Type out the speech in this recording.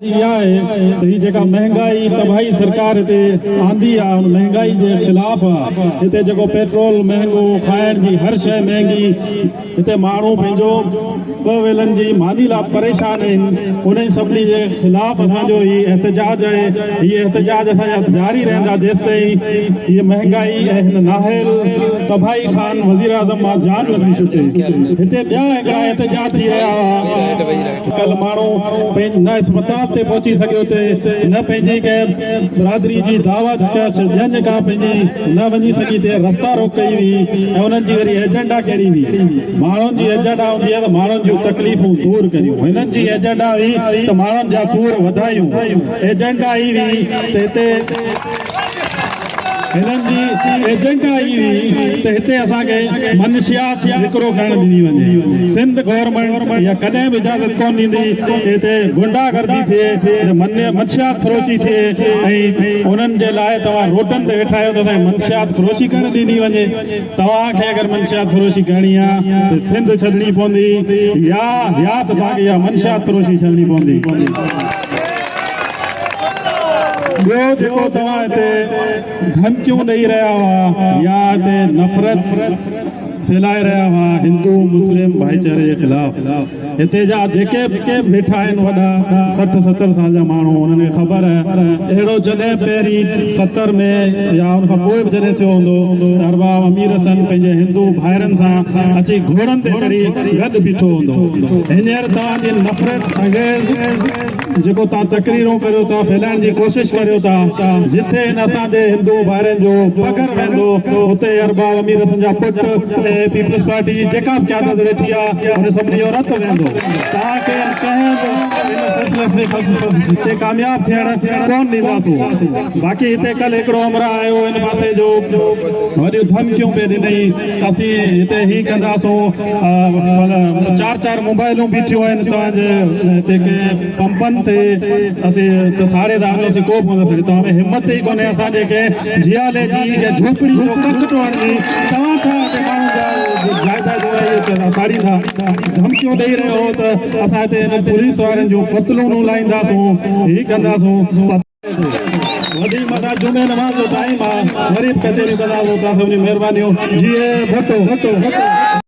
جي اها آهي ته هي جيڪا مهنگائي تباهي سرڪار هتي آندي آهي ان مهنگائي جي خلاف آهي هتي جيڪو پيٽرول مهنگو کائڻ جي هر شيء مهنگي هتي ماڻهو پنهنجو ٻه ويلن جي ماني لاء پريشان آهن انهن سڀني جي خلاف اسان جو هي احتجاج آهي هي احتجاج اسان جا جاري رهندا جيستائين هي مهنگائي ۽ هن نااهل تباهي خان وزيراعظم مان جان نٿي ڇٽي هتي ٻيا هڪڙا احتجاج ٿي رهيا هئا. ڪل ماڻهو نه اسپتال تي پهچي سگهيو تي نه پنهنجي ڪنهن برادري جي دعوت ڄڃ کان پنهنجي نه وڃي سگهي تي رستا روڪ ڪئي هئي ۽ انهن جي وري ايجنڊا ڪهڙي هئي ماڻهن جي ايجنڊا هوندي آهي ته ماڻهن جون تڪليفون دور ڪريون هنن جي ايجنڊا هئي ته ماڻهن جا سور وڌايون ايجنڊا هي هئي ته هتي هنن جي ايجنڊا هي هئي ته هتي اسان کي منشيات وڪرو ڪرڻ ڏني وڃي. سنڌ گورنمينٽ اها ڪڏهن به اجازت ڪونه ڏيندي ته هتي غنڊا گردي ٿئي، منشيات فروشي ٿئي ۽ انهن جي لاء توهان روڊن تي ويٺا آهيو ته اسان کي منشيات فروشي ڪرڻ ڏني وڃي. توهان کي اگر منشيات فروشي ڪرڻي آهي ته سنڌ ڇڏڻي پوندي يا يا ته توهان کي اها منشيات فروشي ڇڏڻي پوندي. ٻيو جيڪو توهان هتي ڌمڪيون ڏئي رهيا هئا يا هتي نفرت ڦهلائي رهيا هئا هندو مسلم ڀائيچاري جي خلاف هتي جا جيڪي به ويٺا آهن وڏا 60 70 سال جا ماڻهو انهن کي خبر آهي اهڙو جڏهن پهرين 70 ۾ يا ان کان پوء به جڏهن ٿيو هوندو ته ارباب امير حسن پنهنجي هندو ڀائرن سان اچي گهوڙن تي چڙهي گڏ بيٺو هوندو هينئر توهان جي نفرت انگيز جيڪو توهان تقريرون ڪريو ٿا ڦهلائڻ جي ڪوشش ڪريو ٿا جٿي هن اسان جي هندو ڀائرن جو پگهر وهندو اتي ارباب امير حسن جا پٽ ۽ پيپلز پارٽي جي جيڪا به قيادت ويٺي آ ان سڀني جو رت وهندو توهان کي ڪنهن به ان سلسلي تي ڪامياب ٿيڻ ڪون ڏينداسون باقي هتي ڪل هڪڙو همراهه آيو ان پاسي جو وڏيون ڌمڪيون پئي ڏنئي ته اسين هتي هي ڪنداسون چار چار موبائلون بيٺيون آهن توهان جي هتي ڪنهن پمپن تي اسين ته ساڙي ٿا وڃون اسين ڪو به ڪونه توهان ۾ همت ئي ڪونهي اسان جي ڪنهن جيالي جي ڪنهن جهوپڙي جو ڪک ٽوڙڻ جي توهان ڇا هتي ماڻهن جا جائيداد ساڙيندا ڌمڪيون ڏئي رهيو هو ته اسان هتي هنن پوليس وارن جون پتلونون لاهينداسون هي ڪنداسون. وڌيڪ مٿان جمعي نماز جو ٽائيم آ وري به ڪچهريون ڪنداسون توهان سڀني جون مهربانيون جيئي ڀٽو.